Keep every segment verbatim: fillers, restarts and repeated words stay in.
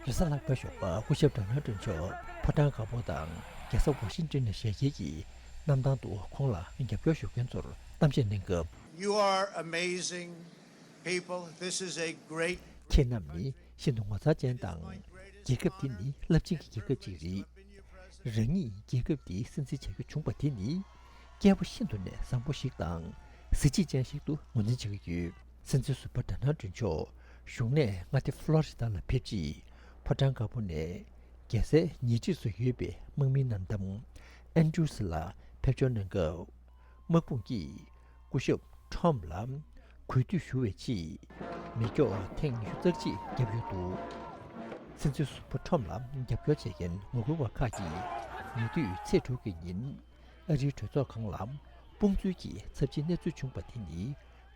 རེས་གཟའ་ལྷག་པའི་ཞོགས་པ་སྐུ་ཞབས་ཌོ་ནལ་ཊམ་མཆོག་ཕོ་བྲང་དཀར་པོ་དང་རྒྱལ་ས་ཝ་ཤིང་ཏོན་ནས་ཞལ་མཇལ་གྱིས་གནམ་ཐང་དུ་ཁོང་ལ་རྒྱབ་སྐྱོར་ཞུ་མཁན་ཚོར་གཏམ་བཤད་གནང་སྐབས། You are amazing people. This is a great. ཁྱེད་རྣམས་ནི་ཤིན་ཏུ་ངོ་མཚར་ཅན་དང་། རྒྱལ་ཁབ་འདི་ནི་རླབས་ཆེན་གྱི་རྒྱལ་ཁབ་ཅིག་རེད། རང་ཉིད་རྒྱལ་ཁབ་འདིའི་སྲིད་འཛིན་བྱ་རྒྱུ་བྱུང་བ་དེ་ནི་སྐལ་བ་ཤིན་ཏུ་ནས་བཟང་པོ་ཞིག་དང་གཟི་བརྗིད་ཅན་ཞིག་ཏུ་ངོས་འཛིན་བྱེད་ཀྱི་ཡོད། སྲིད་འཛིན་ཟུར་པ་ཌོ་ནལ་ཊམ་མཆོག་གཞུང་གནས་མངའ་སྡེ་ཕློ་རི་ཌ་ལ་ཕེབས་རྗེས་ཕོ་བྲང་དཀར་པོ་ནས་རྒྱལ་སའི་ཉེ་འཁྲིས་སུ་ཡོད་པའི་དམག་མིའི་མནའ་འདམ་ཨན་ཌྲུ་སི་ལ་ཕེབས་འབྱོར་གནང་སྐབས། དམག་དཔུང་གིས་སྐུ་ཞབས་ཊམ་ལ་གུས་འདུད་ཞུ་བའི་ཆེད་མེ་སྒྱོགས་ཐེངས་ཉི་ཤུ་རྩ་གཅིག་བརྒྱབ་ཡོད་འདུག་སྲིད་འཛིན་ཟུར་པ་ཊམ་ལ་རྒྱབ་སྐྱོར་བྱེད་མཁན་ངོ་རྒོལ་བ་ཁག་གིས་ཉེ་དུས་ཚེས་དྲུག་གི་ཉིན་ཨ་རིའི་གྲོས་ཚོགས་ཁང་ལ་དཔུང་འཛུལ་གྱི་ཚབས་ཆེའི་གནས་ཚུལ་བྱུང་བ་དེ་ནི་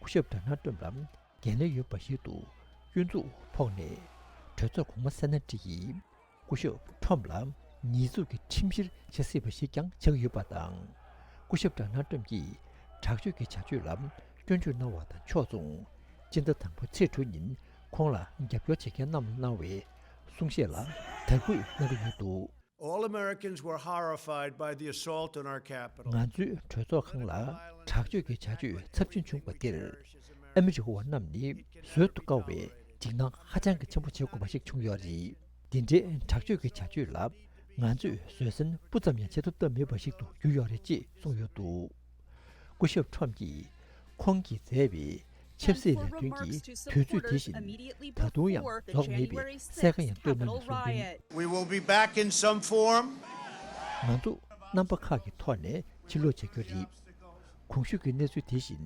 སྐུ་ཞབས་ཌོ་ནལ་ཊམ་ལ་འགན་ལེན་ཡོད་པ་ཞིག་ཏུ་སྐྱོན་འཛུགས་ཕོག་ནས་གྲོས་ཚོགས་གོང་མ་སེ་ནེ་ཊི་ཡིས། སྐུ་ཞབས་ཊམ་ལ་ཉེས་འཛུགས་ཀྱི་ཁྲིམས་བཤེར་བྱ་སྲིད་པ་ཞིག་ཀྱང་ཆགས་ཡོད་པ་དང་། སྐུ་ཞབས་ཌོ་ནལ་ཊམ་གྱིས་དྲག་སྤྱོད་ཀྱི་བྱ་སྤྱོད་ལ་སྐྱོན་བརྗོད་གནང་བ་དང་ཕྱོགས་མཚུངས། སྤྱི་ཟླ་དང་པོའི་ཚེས་དྲུག་ཉིན་ཁོང་ལ་རྒྱབ་སྐྱོར་བྱེད་མཁན་རྣམས་ལ་གནང་བའི་གསུང་བཤད་ལ་དར་རྒུད་གནང་གི་ཡོད་འདུག All Americans were horrified by the assault on our Capitol. ང་ཚོའི་གྲོས་ཚོགས་ཁང་ལ་དྲག་སྤྱོད་ཀྱི་བྱ་སྤྱོད་ཚབས་ཆེན་བྱུང་བ་དེར། ཨ་མི་རི་ཀ་བ་རྣམས་ནི་བཟོད་དུ་དཀའ་བའི་འཇིགས་སྣང་ཧ་ཅང་གི་ཆེན་པོ་བྱེད་དགོས་པ་ཞིག་བྱུང་ཡོད་རེད། འདི་འདྲའི་དྲག་སྤྱོད་ཀྱི་བྱ་སྤྱོད་ལ་ང་ཚོས་བཟོད་བསྲན་སྤུ་ཙམ་ཡང་བྱེད་ཐུབ་ཐབས་མེད་པ་ཞིག་ཏུ་གྱུར་ཡོད་རེད་ཅེས་གསུངས་ཡོད་འདུག་སྐུ་ཞབས་ཊམ་གྱིས་ཁོང་གིས་མཛད་པའི་ཆབ་སྲིད་ལས་དོན་གྱི་དུས་ཚོད་དེ་བཞིན་ད་དུང་ཡང་རྫོགས་མེད་པའི་གསལ་ཁ་ཡང་བཏོན་གནང་ནས་གསུངས་དོན། We will be back in some form. ང་ཚོ་རྣམ་པ་ཁག་གི་ཐོག་ནས་ཕྱིར་ལོག་བྱ་རྒྱུ་རེད། གོང་ཞུས་ཀྱི་གནས་ཚུལ་དེ་བཞིན་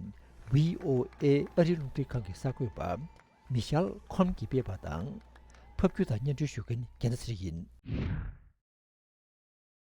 ཝི་ཨོ་ཨེ་ཨ་རིའི་རླུང་འཕྲིན་ཁང་གི་གསར་འགོད་པ་མི་ཤལ་ཁོམ་གྱིས་སྤེལ་བ་དང་། ཕབ་སྒྱུར་དང་སྙན་སྒྲོན་ཞུ་མཁན་རྒྱལ་མཚན་ཚེ་རིང་ཡིན།